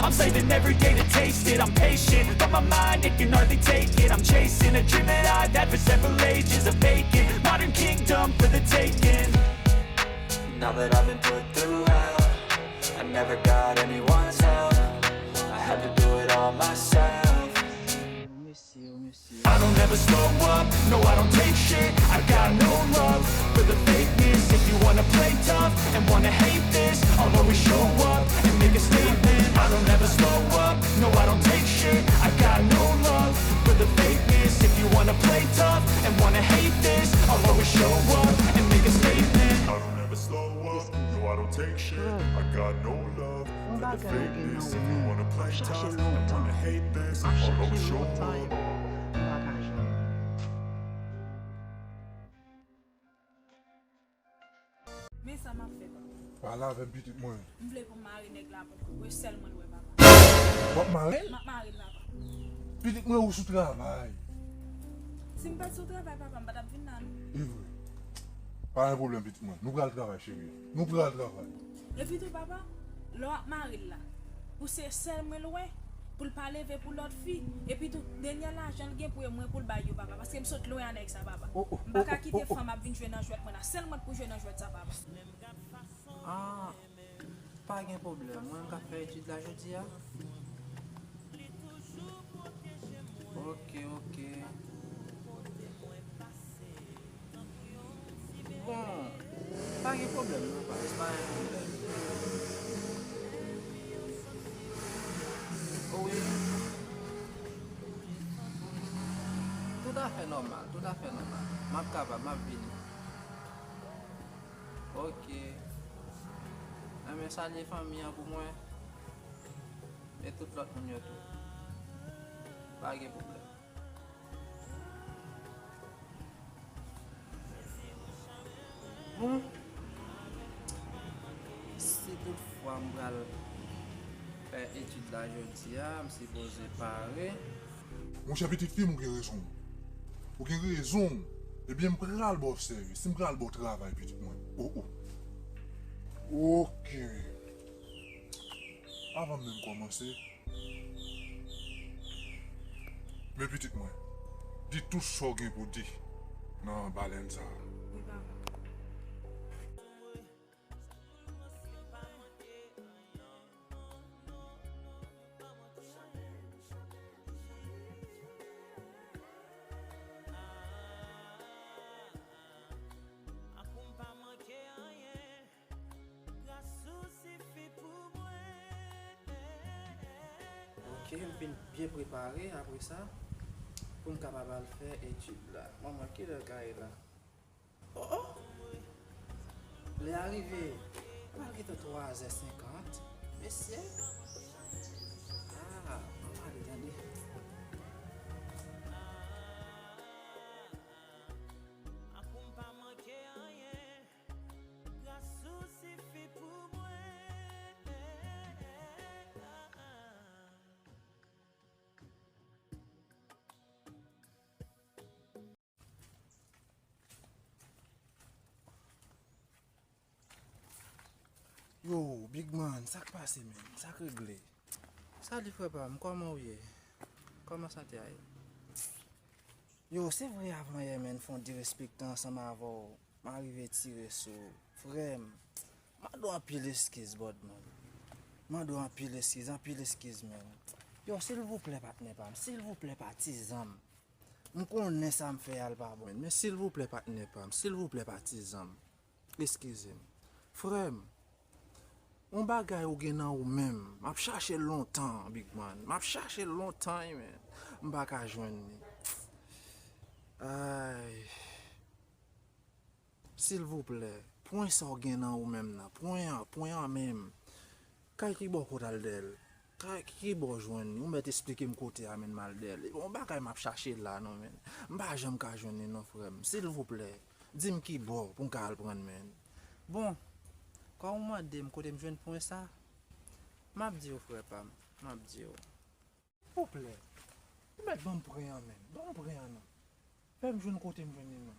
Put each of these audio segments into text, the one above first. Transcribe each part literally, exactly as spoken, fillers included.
I'm saving every day to taste it. I'm patient, but my mind, it can hardly take it. I'm chasing a dream that I've had for several ages. A vacant modern kingdom for the taking. Now that I've been put through hell, I never got anyone's help. I had to do it all myself. I don't ever slow up, no, I don't take shit. I got no love for the fakeness. If you wanna play tough and wanna hate this, I'll always show up and make a statement. I don't ever slow up, no, I don't take shit. I got no love for the fakeness. If you wanna play tough and wanna hate this, I'll always show up and make a statement. I don't ever slow up, no, I don't take shit. I got no love for the fakeness. If you wanna play tough and wanna hate this, I'll always show up. Men sa m ap fè, papa. Pale avè m, pitit mwen. M vle pou m mare nèg la pou m wè sèl mwen l wè, papa. W ap mare l? M ap mare l, papa. Pitit mwen, ou sou travay. Si m pa t sou travay, papa, m pa t ap vin la, non. E vre. Pa gen pwoblèm, pitit mwen. Nou pral travay, cheri. Nou pral travay. Epi tou, papa, lè w ap mare l la, pou se sèl mwen l wè, pou l pa leve pou lòt fi, epi tou, dènyè lajan l gen pou e mwen pou l bay yo, papa, paske m sot lwen a nèg sa, papa. M pa ka kite fanm ap vin jwe nan jwèt mwen la, sèl mwen t pou jwe nan jwèt sa, papa. Ah, pa gen pwoblèm, mwen m ka fè etid la jodi a. Ok, ok. Bon, pa gen pwoblèm non, pa, pa gen pwoblèm. O wi. Toutafè nòmal, toutafè nòmal. M ap kapab, m ap vini. Ok. Enben, salye fanmi an pou mwen. E tout lòt moun yo tou. Pa gen pwoblèm. Bon, si tout fwa m pral fè etid la jodi a, m sipoze pare. Monchè, pitit fi m, ou gen rezon. Ou gen rezon. Ebyen, m pral ba w sèvis. Si m pral ba w travay, pitit mwen. Oh, oh. Ok. Avan m menm kòmanse, men pitit mwen, di tout sa w gen pou di nan balèn sa a. Wi, papa. Gras ou sifi pou mwen. Ok, m fin byen prepare apre sa pou m kapab al fè etid la. Manman, kilè l ka ye la? Oh, oh! Lè a rive, pral gentan twazè senkant. Mesye! Ah, ann ale tande. Gras ou sifi pou mwen. Yo, big man, sa k pase, menn? Sa k regle? Salut frè pa m, kòman w ye? Kòman sante a ye? Yo, se vre avan yè, menn, fè yon derespektan ansanm avè w. M arive tire sou ou. Frè m, mande w anpil eskiz, bòd, man. Mande w anpil eskiz, anpil eskiz, menn. Yo, silvouplè, patnè pa m, silvouplè, patizan m. M konnen sa m fè a l pa bon, men silvouplè, patnè pa m, silvouplè, patizan m. Eskize m. Frè m, yon bagay ou gen nan ou menm. M ap chache l lontan, big man. M ap chache l lontan, wi, men m pa ka jwenn li. Ay. Silvouplè, pran sa w gen nan ou menm nan. Pran an, pran an menm. Kay ki bò kote al dèyè l? Kay ki bò jwenn li? Ou mèt esplike m kote a, menn, m al dèyè l. Yon bagay m ap chache la, non, menn. M pa janm ka jwenn li, non, frè m. Silvouplè, di m ki bò pou m ka al pran l, menn. Bon, kòm ou mande m kote m jwenn pwen sa, m ap di w, frè pa m. M ap di w. Silvouplè, ou mèt ban m pwen an, menn. Ban m pwen an, non. Fè m jwenn kote m jwenn li, non.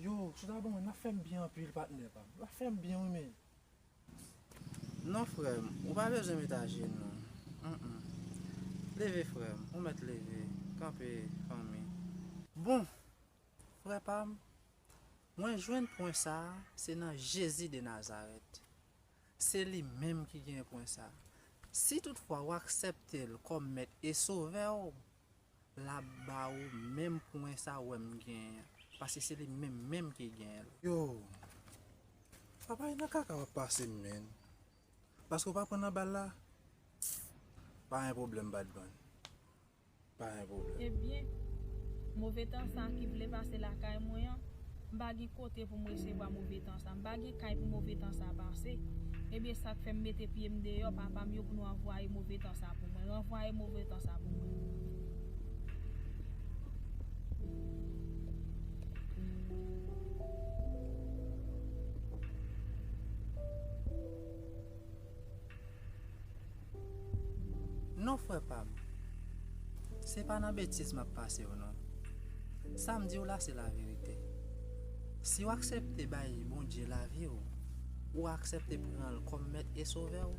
Yo, si w ta ban mwen, l ap fè m byen anpil, patnè pa m. L ap fè m byen, wi, men. Non, frè m, ou pa bezwen met ajenou. Mm-mm. Leve, frè m, ou mèt leve. Kanpe, fanmi. Bon, frè pa m, mwen jwenn pwen sa a, se nan Jezi de Nazarèt. Se li menm ki gen pwen sa a. Si toutfwa w aksepte l kòm Mèt e Sovè w, l ap ba ou menm pwen sa a w wè m genyen an, paske se li menm menm ki genyen l. Yo, papa, e nan kaka w ap pase m, menn. Paske w pa pran nan bal la, pa gen pwoblèm, Badman. Pa gen pwoblèm. Ebyen, move tan sa ki vle pase lakay mwen an, m pa gen kote pou m resevwa move tan sa. M pa gen kay pou move tan sa pase. Ebyen, sa k fè m mete pye m deyò, papa m yo, pou nou anvwaye move tan sa pou mwen. Ranvwaye move tan sa pou mwen. Non, frè pa m. Se pa nan betiz m ap pase w, non. Sa m di w la, se laverite. Si w aksepte bay Bondye lavi w, ou aksepte pran l kòm Mèt e Sovè w,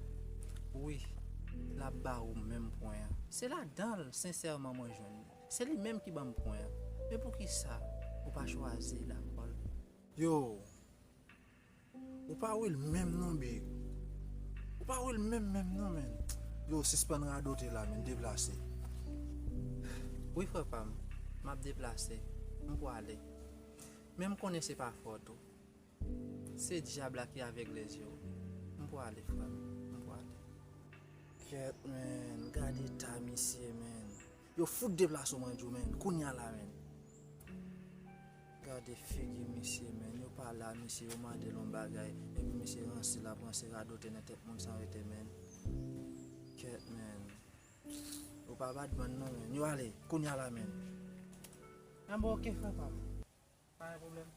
wi, l ap ba ou menm pwen an. Se ladan l, sensèman, mwen jwenn li. Se li menm ki ban m pwen an. Men poukisa ou pa chwazi lakòl? Yo, ou pa wè l menm non, big. Ou pa wè l menm, menm non, menn. Yo, sispann radote la, menn, deplase. Wi, frè pa m, m ap deplase. M pwale. Men m konnen se pa fòt ou. Se dyab la ki avègle zye w. M pwale, frè m. M pwale. Kèt, menn. Gade eta misye, menn. Yo fout deplase w, mwen di w, menn. Kounye a la, menn. Gade figi misye, menn. Yo pale a misye, yo mande l yon bagay. Epi misye ranse, l ap ranse, radote nan tèt moun san rete, menn. Kèt, menn. Yo pa bat bann non, menn. Yo ale, kounye a la, menn. Anben, oke, frè pa m. Pa gen pwoblèm.